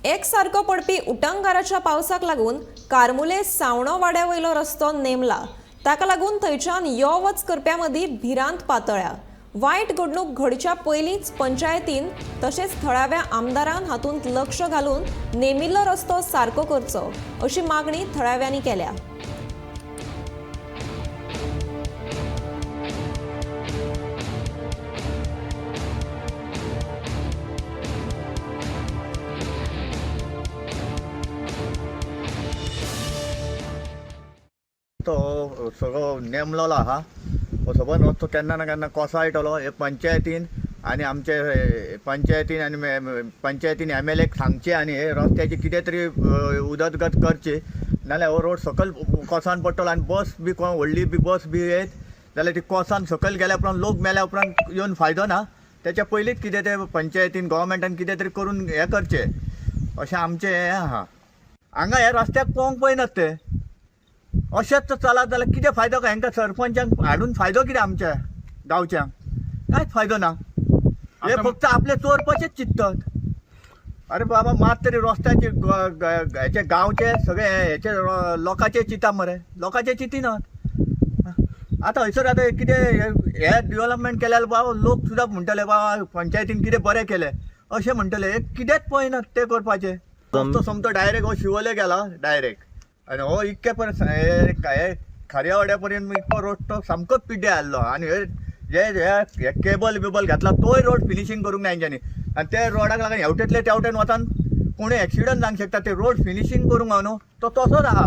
एकसारको पडपी उटंगाराच्या पावसाक लागून कार्मुले सावणो वाड्या वयलो रस्तो नेमला. ताका लागून थंयच्यान यो वच करप्यां मदीं भिरांत पातळ्या. वायट घडणूक घडच्या पयलींच पंचायतीन तशेंच थळाव्या आमदारान हातूंत लक्ष घालून नेमिल्लो रस्तो सारको करचो अशी मागणी थळाव्यांनी केल्या. तो सगळो नेमलोलो आहा, हो सगळो रस्तो केन्ना ना केन्ना कोसळटलो. हे पंचायतीन आनी आमचे पंचायतीन आनी पंचायतीन एम एल एक सांगचें आनी हे रस्त्याची कितें तरी उदरगत करची, नाल्यार हो रोड सकयल कोसान पडटलो आनी बस बी कोण व्हडली बी बस बी येत जाल्यार ती कोसान सकयल गेल्या उपरांत लोक मेल्या उपरांत येवन फायदो ना. तेच्या पयलींच कितें तें पंचायतीन गोवोरमेंटान कितें तरी करून हें करचें अशें आमचें हें आहा. हांगा ह्या रस्त्याक पळोवंक पळयनात ते, अशेंच चलत जाल्यार कितें फायदो काय हांकां सरपंचांक हाडून फायदो कितें आमच्या गांवच्यांक? कांयच फायदो ना. हे फक्त आपले चोरपाचेच चिंततात. अरे बाबा, मात तरी रस्त्याचे हेचे गांवचे सगळे हेचे लोकांचे चिंता मरे, लोकांचे चिंतिनात. आतां हयसर आतां कितें हे डिवलपमेंट केल्यार बाबा लोक सुद्दां म्हणटले बाबा पंचायतीन कितें बरें केलें अशें म्हणटले. हे कितेंच पळयनात ते करपाचें. रस्तो सोमतो डायरेक्ट हो शिवोले गेला डायरेक्ट आनी हो इतके पर्यंत हे खारयावाड्या पर्यंत इतको रोड तो सामकोच पिड्ड्यार जाल्लो. आनी हे जे हे केबल बिबल घातला तोय रोड फिनिशींग करूंक ना हेंच्यांनी. आनी ते रोडाक लागून हेवटेंतले तेवटेन वतान कोणूय एक्सिडंट जावंक शकता. ते रोड फिनिशींग करूंक ना न्हू, तो तसोच आहा.